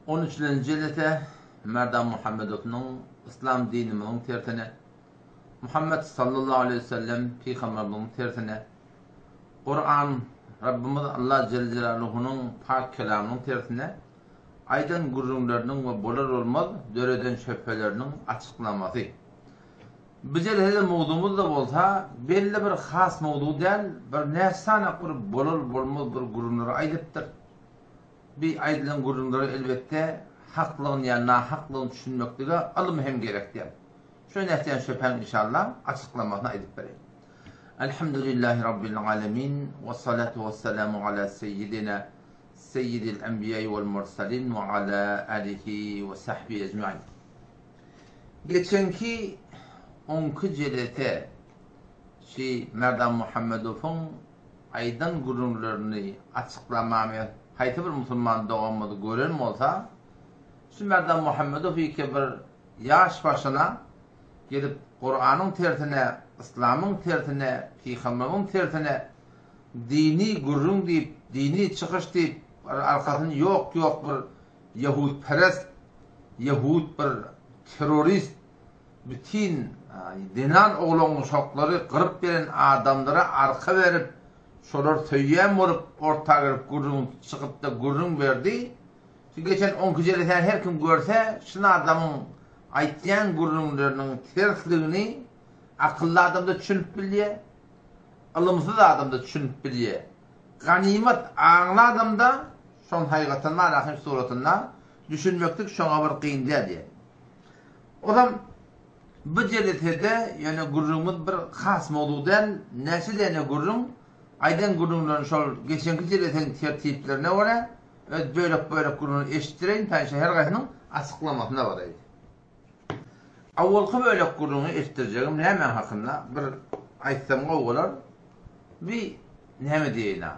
On üçünji jelese Merdan Muhammedowyň Yslam dinimiziň tersine, Muhammet sallallahu aleýhi we sellem pygamberimiziň tersine, Kuran Rabbymyz Allah jelle jelaluhunyň pak kelamynyň tersine aýdan gürrüňleriniň we bolar-bolmaz döreden şübheleriniň açyklamasy. Bu jelesede mowzugymyz-da bolsa belli bir has mowzug däl, bir näçe sany bir bolar-bolmaz bir gürrüňleri aýdypdyr. Bi aýdylan gürrüňlere elbetde haklygyny ýa nahaklygyny düşünmeklige ylym hem gerek däl. Şu nätýän şöpäň inşallah açyklamasyny aýdyp bereýin. Elhamdülillahi Rabbil alemin we salatu we selamu ala seýidina seýidil enbiýai wal mursalin we ala alihi we sahbihi ecmain. Geçenki onki jelese şi Merdan Muhammedowyň aýdan gürrüňlerini açyklamamy haýsy bir musulman doganymyz gören bolsa, şu Merdan Muhammedow ýeke bir ýaş başyna gelip Kuranyň tersine, yslamyň tersine, pygamberiň tersine dini gürrüň diýip, dini çykyş diýip, bir arkasyny ýok ýok bir ýehudperest, ýehud bir terrorist Bütin zenan oglan-uşaklary gyryp beren adamlara arka berip, şolar söýýän bolup orta girip gürrüň çykypda gürrüň berdi. Şu geçen onki jelesäni her kim görse, şul adamyň aýtýan gürrüňleriniň tersligini akylly adam-da düşünip bilýär, ylymsyz adam-da düşünip bilýär. Ganymat aňly adam-da şoň haýgatynda Rahym suratynda düşünmeklik şoňa bir kyn däl diýýär. Ozam bu jelesede ýöne gürrüňimiz bir has mowzuk däl, näçe däne gürrüň, aýdan gürrüňlerini şol geçenki jeleseň tertiplerine görä öz bölek-bölek gürrüňini eşitdireýin, taýynça her gaýsynyň açyklamasyna baraýyn. Awalky bölek gürrüňi eşitdirjegim nämäň hakynda bir aýtsam gowy bolar. Bi näme diýeýin-a.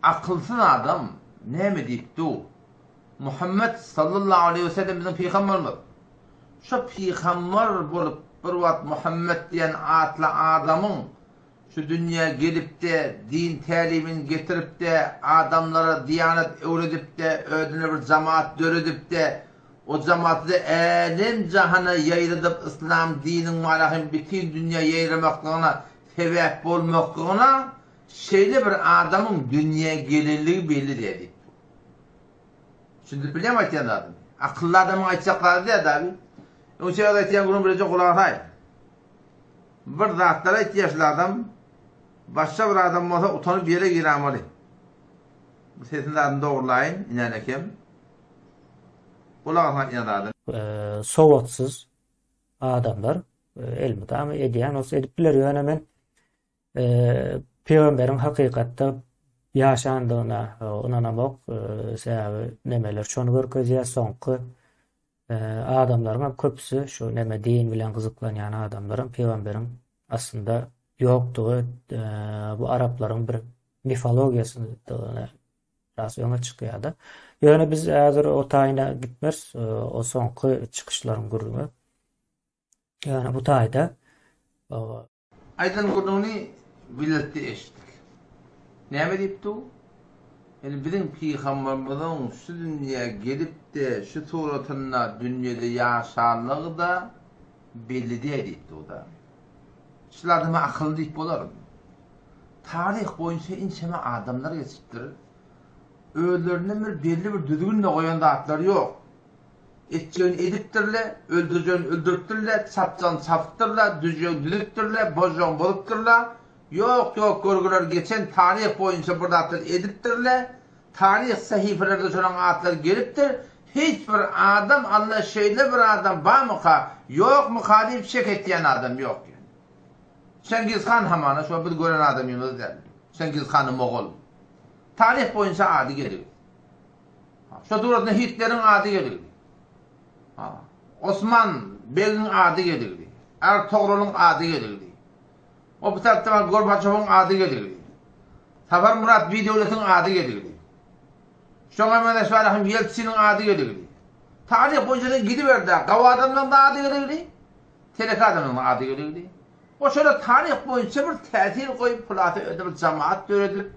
Akylsyz adam näme diýip dur? Muhammet sallallahu aleýhi we sellem biziň pygamberimiz. Şo pygamber bolup bir wagt Muhammet diýen atly adamyň şu dünýä gelipde, din tälimini getiripde, adamlara diýanat öwredipde, özüne bir jamaat döredipde, o jamaty-da älem-jahana ýaýradyp yslam diniň marahym bütin dünýä ýaýramaklygyna sebäp bolmaklygyna şeýle bir adamyň dünýä gelenligi belli däl diýipdir. Düşündirip bilýäňmi aýtýan zadymy? Akylly adamyň aýtjak zady däl dabi. Öňçe öz aýtýan gürrüň bileje gulak asaý. Bir zatlar aýtýar şul adam. Başga bir adam bolsa utanyp ýere giramaly. Bu sesiň zadyny dogrulaýyn, inen ekem. Gulak asaň aýtýan zadyny. Sowatsyz adamlar elmydama edýän bolsa edip biler ýöne men Pygamberiň hakykatda ýaşandygyna ynanamok. Sebäbi nemeler şony görkezýär. Soňky adamlaryň hem köpüsi şu neme din bilen gyzyklanýan adamlaryň pygamberiň aslynda ýokdugy bu araplaryň bir mifologiýasydygyny biraz öňe çykýar-da. Ýöne biz häzir o taýyna gitmeris. O soňky çykyşlaryň gürrüňi. Ýöne bu taýda Aýdan gürrüňini bilelikde eşitdik. Näme diýipdi u? Ýöne biziň pygamberimiziň şu dünýä gelip-de, şu suratynda dünýede ýaşanlygy-da belli däl diýipdi u-da. Şul adama akylly diýip bolarmy? Taryh boýunça inçeme adamlar geçipdir. Özlerinden bir belli bir düzgün-de goýan zatlary ýok. Etjegini edipdirler, öldürjegini öldüripdirler, çapjagyny çapypdyrlar, düzjegini düzüpdirler, bozjagyny bozupdyrlar. Ýok, ýok görgüler geçen taryh boýunça bir zatlar edipdirler. Taryh sahypalarda şolaryň atlary gelipdir. Hiç bir adam Alla şeýle bir adam barmyka, ýokmyka diýip şek etýän adam ýok. Çingiz han hamana şo biz gören adamymyz däl. Çingiz hany mogol. Taryh boýunça ady geligi. Şo suratynda Hitleriň ady geligdi. Osman begiň ady geligdi. Ärtogrulyň ady geligdi. O bu tarapda bar Gorbaçowyň ady geligdi. Saparmyrat Bidöwletiň ady geligdi. Şoňa meňzeş bar hem Ýeltsiniň ady geligdi. Taryh boýunça sen gidiber-dä, gawy adamlaryň da ady geligdi, telek adamlaryň da ady geligdi. O şolar taryh boýunça bir täsir goýup, hulasa öde bir jamaat döredip,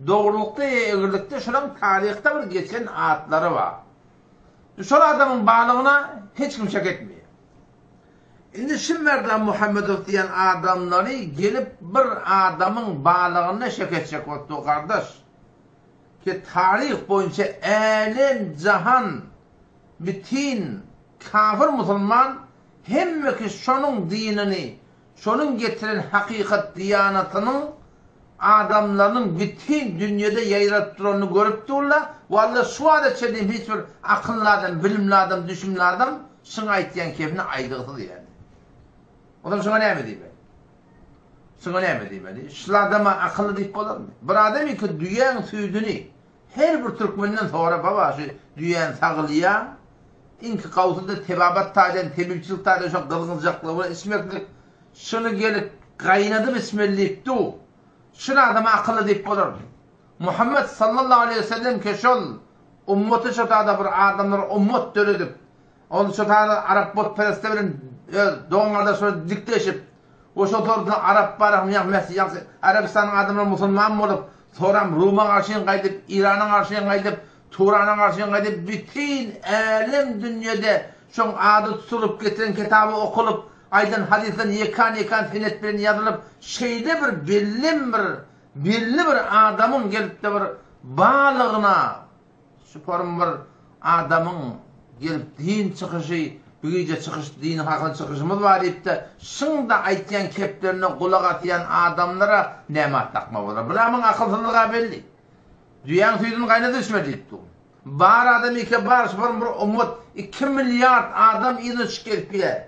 Dogrulykda, egrilikde şolaň taryhda bir geçen atlary bar. Şol adamyň barlygyna hiç kim şek etmeýär. Indi şu Merdan Muhammedow diýen adamlary gelip bir adamyň barlygyna şek etjek bolupdy gardaş. Ki taryh boýunça älem jahan bitin kafir musulman hemmeki şonuň dinini Şonuň getiren hakykat diýanatynyň adamlarynyň bütin dünýede ýaýradyp duranyny görüp durlar, walla şu wagta çenli hiç bir akylly adam, bilimli adam, düşümli adam şuň aýtýan kepini aýdygsyz ýaly. Onsoň şuňa näme diýmeli? Şuňa näme diýmeli? Şul adama akylly diýip bolarmy? Bir adam iki düýäň süýdüni Her bir türkmenden sora baba şu düýäni sagylýa iňki gawsy-da tebabat taýdan tebipçilik taýdan şo gyzgynjaklygy bilen içmeklik şuny gelip gaýnadyp içmeli diýip dur şul adama akylly diýip bolarmy Muhammet sallallahu aleýhi we sellem ke şol ummaty şo tada bir adamlar ummat döredip Ol şo taýda arap butperestler bilen öz dogan-gardaşlary bilen dikleşip we şo torda arap baryny ýa mesih ýa Arabystanyň adamlary musulman bolup, soram Ruma garşy gaýdyp, Irana garşy gaýdyp, Turana garşy gaýdyp bütin älem dünýede şoň ady tutulyp getiren kitaby okulyp, aýdan hadyslary ýekan-ýekan senet bilen ýazylyp şeýle bir bellem bir belli bir adamyň gelipde bir barlygyna Şu forum bir adamyň gelip din çykyşy, bu gije çykyş din hakynda çykyşymyz bar diýipde, şyňda aýtýan keplerine gulak asýan adamlara näme at dakma bolar. Bulamyň akylsyzlyga belli. Düýäň süýdüni gaýnadyp içme diýip dur. Bar adam ike bar şu forum bir ummat 2 milliard adam yzyna düşüp gezip bilýär.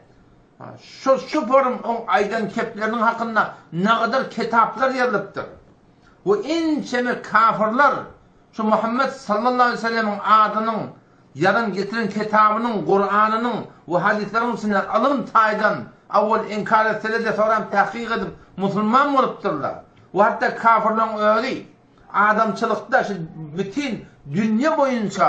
Şu şu forum oň aýdan kepleriniň hakynda nagadar kitaplar ýazylypdyr. We ençeme kafirler Şu Muhammet sallallahu aleýhi we sellemiň adynyň, ýazan getiren kitabynyň, Kuranynyň we hadyslaryň içinden ylym taýdan awwal inkar etseler-de soňram tahkyk edip musulman bolupdyrlar. We hatda kafirleriň özi adamçylykda şu bütin dünýe boýunça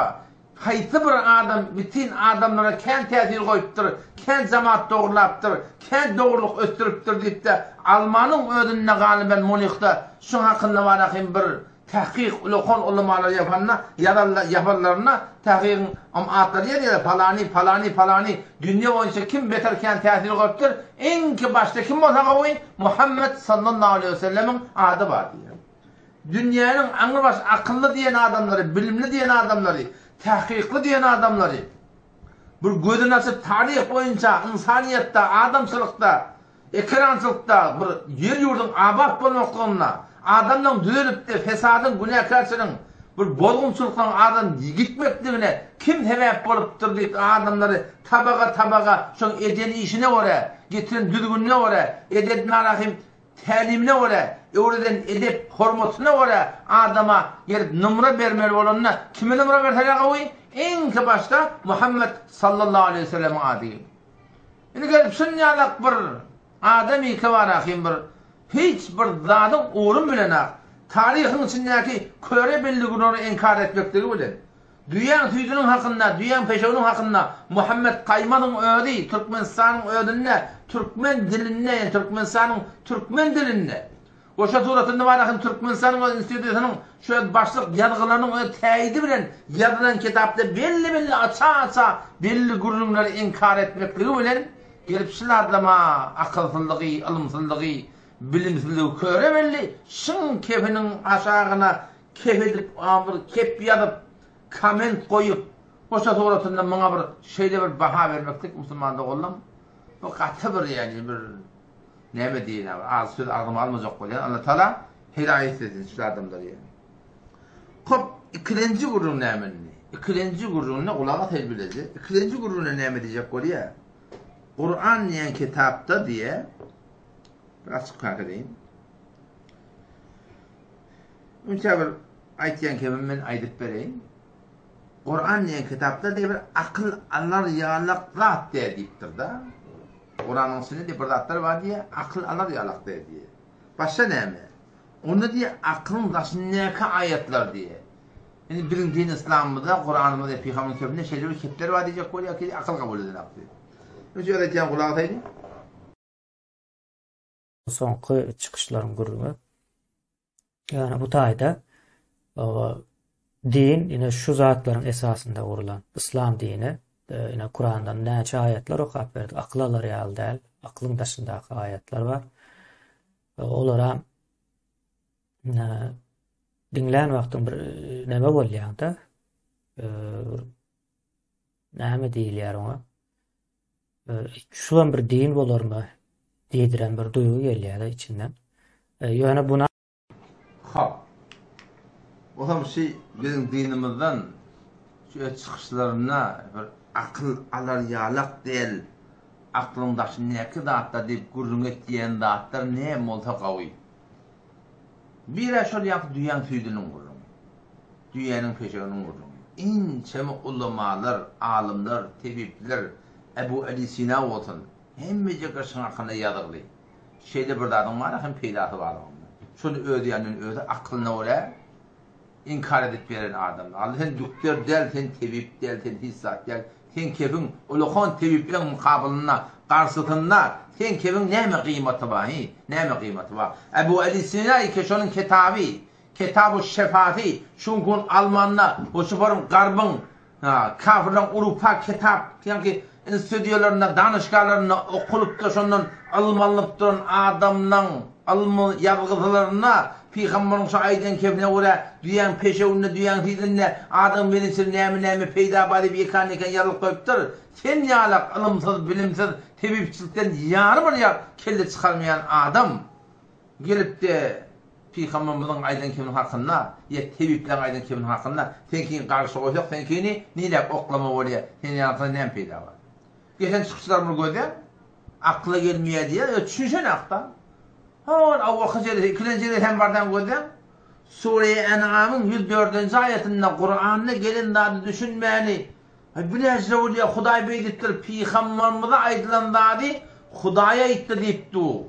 Haýsy bir adam bütin adamlara kän täsir goýupdyr, kän jemaat dogrulapdyr, kän dogrulyk ösdüripdir diýip-de, Almanyň özünde galyben Munihde şuň hakynda barahym bir tahkyk ulakan ulamalar ýapanda, ýazanda, ýapanlarynda tahkygyň am atlary ýazýarlar, palany, palany, palany, dünýe boýunça kim beter kän täsir goýupdyr, iňki başda kim bolsa gowy, Muhammet sallallahu aleýhi wesellemiň ady bar diýýär. Dünýäniň aňrybaş akylly diýen adamlary, bilimli diýen adamlary, tahkykly diýen adamlary bir gözüni açyp taryh boýunça ynsanyýetde, adamçylykda, ekerançylykda bir ýer-ýurduň abat bolmaklygynda, adamlaryň düzelipde fesadyň, günäkärçiligiň, bir bozgunçylyklaryň aradan gitmekligine kim sebäp bolupdyr diýip adamlary tabaga-tabaga şoň eden işine görä, getiren düzgünine görä, eden narahym Tälimine görä, öwreden edep, hormatyna görä adama gelip numra bermeli bolanda kime numra berseler gowy? Iňki başda Muhammet sallallahu aleýhi we sellemiň ady gelýär. Indi gelip şunýalak bir adam ýeke bar ahym bir hiç bir zadyň ugrun bilenok. Taryhyň içindäki köre belli günleri inkar etmekligi bilen. Düýäň süýdüniň hakynda, düýäň peşewiniň hakynda Muhammet Gaýmazyň özi Türkmenistanyň özünde türkmen dilinde, ýagny Türkmenistanyň türkmen dilinde we şo suratynda bar ahyryn Türkmenistanyň öz institutynyň şu öz başlyk ýazgylarynyň öz täýidi bilen ýazylan kitapda belli-belli aça-aça belli gürrüňleri inkar etmekligi bilen gelip şul adama akylsyzlygy, ylymsyzlygy, bilimsizligi köre belli, şyň kefiniň aşagyna Kep edip bir kep ýazyp koment goýup goşa suratynda muňa bir şeýle bir baha bermeklik musulman doganlam bu gaty bir ýani bir näme diýeýin abi az söz agzyma almajak bolýan Allah taala hidaýet etsin şu adamlary ýani. Hop ikilenji gürrüň näme indi? Ikilenji gürrüňine gulak as elbileje. Ikilenji gürrüňine näme diýjek bolýa? Kur'an diýen kitapda diýe bir açyk kaka deýin. Munça bir aýtýan kebim men aýdyp bereýin. Kuran diýen kitapda diýe bir akyl alar ýalak zat diýe diýipdir-de. Kuranyň içinde diýe bir zatlar bar diýe, akyl alar ýalak diýe diýe. Başga näme? Onda diýe akylyň daşyndaky aýatlar diýe. Indi biziň din yslamymyzda, Kuranymyzda, pygamberiň sözünde şeýle bir kepler bar diýjek bolýar ki, akyl kabul edenok diýe. Önce aýtýan gulak asaýyn. Soňky çykyşlaryň gürrüňi. Ýagny bu taýda. Din ine şu zatlaryň esasynda gurlan. Yslam dini ine Kurandan näçe aýatlar okap berdik, akyl alar ýaly däl, aklyň daşyndaky aýatlar bar. Olara diňlän wagtyň bir neme bolýar-da, näme diýilýär oňa? Şulam bir din bolarmy diýdiren bir duýgy gelýär-de içinden. Ýöne buna Hop. Olam şi biziň dinimizden şu öz çykyşlarynda bir akyl alar ýalak däl, aklyň daşyndaky zatlar diýip gürrüň etýän zatlar näme bolsa gawy. Birä şol ýaňky düýäň süýdüniň gürrüňi. Düýäniň peşeginiň gürrüňi. Ençeme ulamalar, alymlar, tebipler, Ebu Äli Sina bolsun, hemmejekler şuň hakynda ýazygly. Şeýle bir zadyň bar hem peýdasy bar onda. Şony öz ýanyndan özi aklyna görä inkar edip beren adam. Alla sen dükder däl, sen tebip däl, sen hiç zat däl. Seň kebiň ulakan tebipleň mukabylynda, garşysynda seň kebiň näme gyýmaty bar, hi? Näme gyýmaty bar? Ebu Äli Sina eke şonuň kitaby, Kitabu Şefasy şu gün almanda we şu bir garbyň Kafirleň Urupa kitap ýaňky institutlarynda, danyşgahlarynda okulypda şondan ylym alnyp duran adamlaň ylmy ýazgysylarynda Pygambaryň şu aýdan kepine görä düýäň peşewinde, düýäň süýdünde adam beni üçin näme-näme peýda bar diýip ýekan-ýekan ýazylyp goýupdyr. Sen ýalak ylymsyz, bilimsiz, tebipçilikden ýary bir ýag kelle çykarmaýan adam gelipde Pygamberimiziň aýdan kebini hakynda, ýa tebipleriň aýdan kebini hakynda seňkini garşy goýsak, seňkini niräk oklama bolýar, seniň ýaňkydan näme peýda bar? Geçen çykyşlarymyzy gözläň, akla gelmeýär diýýär, ýa düşünşenakda. Hol awalky jelese, ikilenji jelese hem barsaň gözläň. Sure-i En'amyň 104-nji aýatynda Kuranda gelen zady düşünmäni, Aý bu näjile bolýar, Hudaý beýdipdir, pygamberimize aýdylan zady Hudaý aýtdy diýip dur.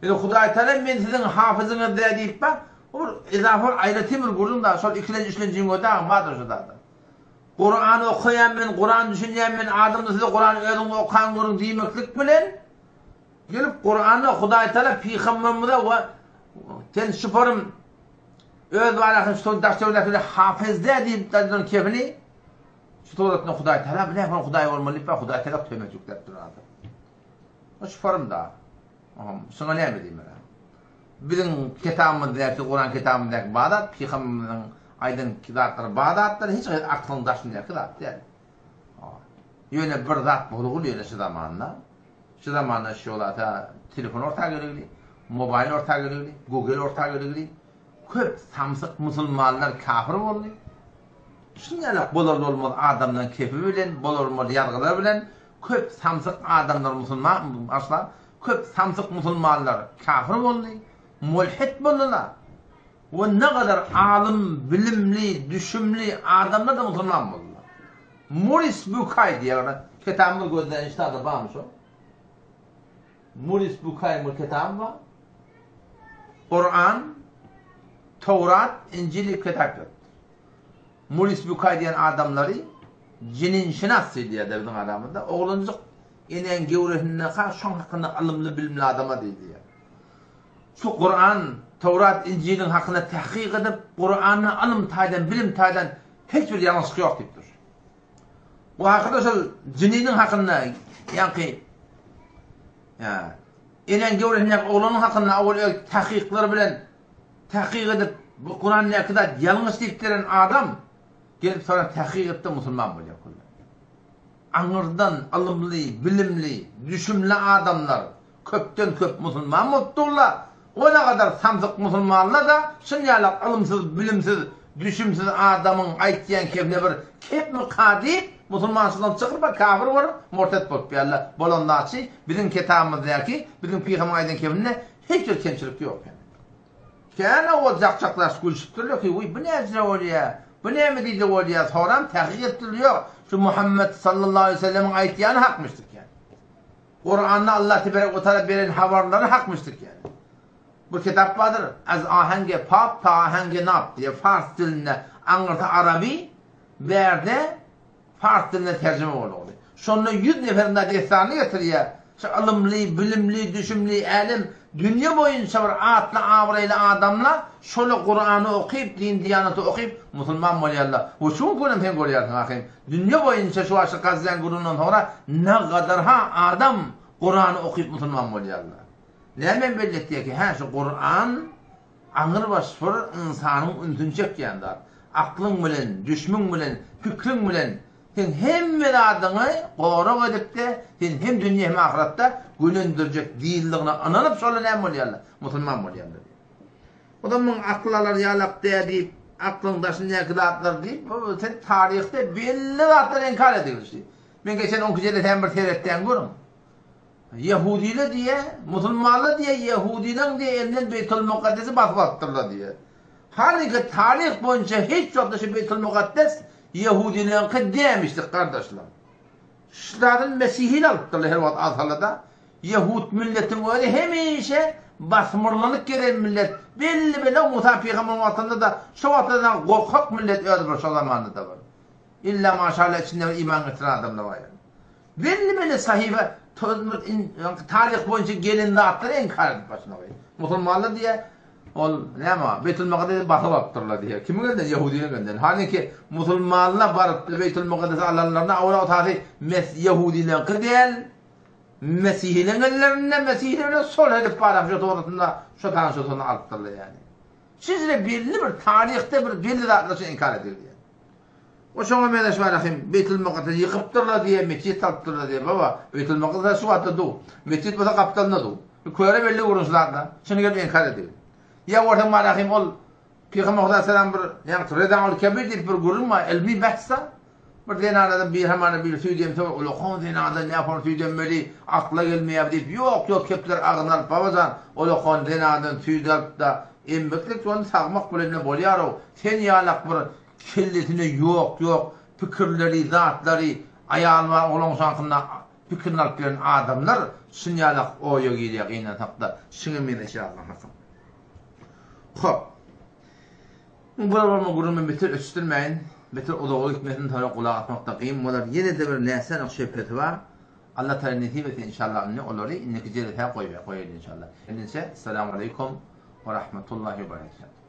Indi Hudaýtagala men siziň hafyzyňyz däl diýip bar, bu bir ezafa bir aýratyn bir gürrüň da, şol ikilenji üçlenji güňe dagy bardyr şu zada. Kuran okaýan men, Kuran düşünýän men, adamlar size Kurany özüňiz okaň görüň diýmeklik bilen gelip Kuranda Hudaýtagala pygamberimize we sen şuparym öz barasyny şu daş töwerekdäki hafyz däl diýip aýdylan kefini şu suratynda Hudaýtagala bu nähili Hudaý bolmaly diýip bar, Hudaýtagala töhmet ýükläp dur adam. Şuparym da. Oňa şuňa näme diýmeli? Biziň kitabymyzdaky, Kuran kitabymyzdaky bar zat, pygamberimiziň aýdan zatlary bar zatlar, hiç haýsy aklyň daşyndaky zat däl. Ýöne bir zat bolguly ýöne şu zamanda. Şu zamanda şu zata telefon orta geregli, mobaýl orta geregli, Google orta geregli. Köp samsyk musulmanlar kafir boldy. Şuňa bolar bolmaz adamdan kefi bilen, bolar bolmaz ýazgylar bilen Köp samsyk adamlar musulman asla köp samsyk musulmanlar kafir boldy, mulhit boldular. We ne gadar alym, bilimli, düşümli adamlar da musulman boldular. Moris Bukay diýýär, kitabymyz gözleýän ştada barmy şo? Moris Bukaýyň bir kitaby bar. Kuran, Towrat, Injil diýip kitap ýazypdyr. Muris Bukaý diýen adamlary jeninşinas diýilýär-de biziň aramyzda. Oglanjyk enäň gewresindeka şoň hakynda ylymly-bilimli adama diýilýär. Şu Kuran, Towrat, Injiliň hakynda tahkyk edip, Kuranda ylym taýdan, bilim taýdan hiç bir ýalňyşlyk ýok diýipdir. Bu hakynda şol jininiň hakynda ýaňky enäň gewresindäki oglanyň hakynda owal öz tahkyklary bilen Tahkyk edip, bu Kurandäki zat ýalňyş diýip gelen adam, gelip soňra tahkyk edip-de musulman bolýar köle. Aňyrdan ylymly, bilimli, düşümli adamlar köpden köp musulman bolup durlar. O ne gadar samsyk musulmanlar-da şunýalak ylymsyz, bilimsiz, düşümsiz adamyň aýtýan kepine bir kepmika diýip, musulmançylykdan çykyp, kafir bolup, murtet bolup ýaly bolan zatçy biziň kitabymyzdaky, biziň pygamberiň aýdan kepinde Hiç bir kemçilik ýok ýa. Kän owal jak-jaklaş gülşüpdirler ki, Wiý, bu näjire bolýa? Bu näme diýjek bolýa? Soram tahkyk etdirler, ýok, şu Muhammet sallallahu aleýhi we sellemiň aýtýany hakmyşdyk ýa. Kuranda Allah teberek we taala beren habarlary hakmyşdyk ýa. Bir kitap bardyr, Az ahenge pap ta ahenge nap diýe fars dilinde, aňyrsy araby, bärde fars diline terjime boldy. Şonda 100 neferiň dessanyny getirýär. Şu ylymly, bilimli, düşümli älem, dünýe boýunça bir atly-abraýly adamlar şola Kurany okyp, din-diýanaty okyp, musulman bolýarlar. We şu günki günem sen görýärsiň ahyryn, dünýe boýunça şu aşyk Gazziýanyň gürrüňinden soňra nagadar-ha adam Kurany okyp musulman bolýarlar. Näme belli etýär ki, hä şu Kuran aňrybaş bir ynsanyň ünsüni çekýän zat. Aklyň bilen, düşmüň bilen, pikriň bilen Seň hemme zadyňy gorag edipde, seni hem dünýe hem ahyratda gönendirjek dinligine ynanyp şolar näme bolýarlar? Musulman bolýarlar diýip. O da muň akyl alar ýalak dä diýip, aklyň daşyndaky zatlar diýip, bu sen taryhda belli zatlar inkar edilişi. Men geçen onki jelesäni bir seretdäň görüň. Ýehudiler diýe, musulmanlar diýe, ýehudileň diýe elinden Beýtul Mukaddesi basyp alypdyrlar diýe. Haliki taryh boýunça hiç wagtda şu Beýtul Mukaddes ýehudileňki dämişdik gardaşlar. Şu zadyny mesihiler alypdyrlar her wagt alsalarda. Ýehud milletiň özi hemişe basmyrlanyp gelen millet. Belli belli Musa pygamberiň wagtynda-da şo wagtlardan gorkak millet özi bir şo zamanda-da bir. Illa maşallah içinde bir iman getiren adamlar bar ýaly. Belli-belli sahypa taryh boýunça gelen zatlary inkar edip başyna goýýar. Musulmanlar diýýär, ol näme, Beýtul Mukaddesi basyp alypdyrlar diýýär. Kimiň elinden? Ýehudileriň elinden. Halynki musulmanlar baryp Beýtul Mukaddesi alanlarynda awal otasy ýehudileriňki däl, mesihileriň ellerinde, mesihiler bilen sulh edip baram şo toratynda şo tany şo tany alypdyrlar ýaly. Sizde belli bir taryhda bir belli zatlar üçin inkar edilýär. O şoňa meňzeş bar ahim, Beýtul Mukaddesi ýykypdyrlar diýýär, metjit salypdyrlar diýýär. Baba, Beýtul Mukaddes şu wagtda dur. Metjit bolsa gapdalynda dur. Bu köre belli gürrüň şu zatlar. Şuny gelip inkar ediň. Ýa görseň bar ahim ol Pygamber Hudaý salam bir ýaňky Redaul Kebir diýip bir gürrüň bar, ilmi bahsda. Bir zenanadan bir hamana bir süýt emse ulakan zenadan nähon süýt emmeli, akla gelmeýär diýip, ýok, ýok kepler agzyna alyp babajan, ulakan zenadan süýt alyp-da emmeklik ony sagmak bilen-de bolýar-ow. Sen ýalak bir Kellesine ýok ýok pikirleri zatlary aýal bar oglan şankynda pikirini alyp gelen adamlar şun ýalak oýa girýär gynansakda şuňa meňzeş ýazgyň hakyn. Hop. Bular bolma gürrüňimi beter öçdürmäýin. Beter uzaga gitmesin soňra gulak asmakda gyn bolar. Ýene-de bir näsanyk şöbhesi bar. Allah Taala nesip etse inşallah indi olary indiki jelesä goýaýyn inşallah. Endiçe Esselamu aleýkum we rahmetullahi we berekatuh.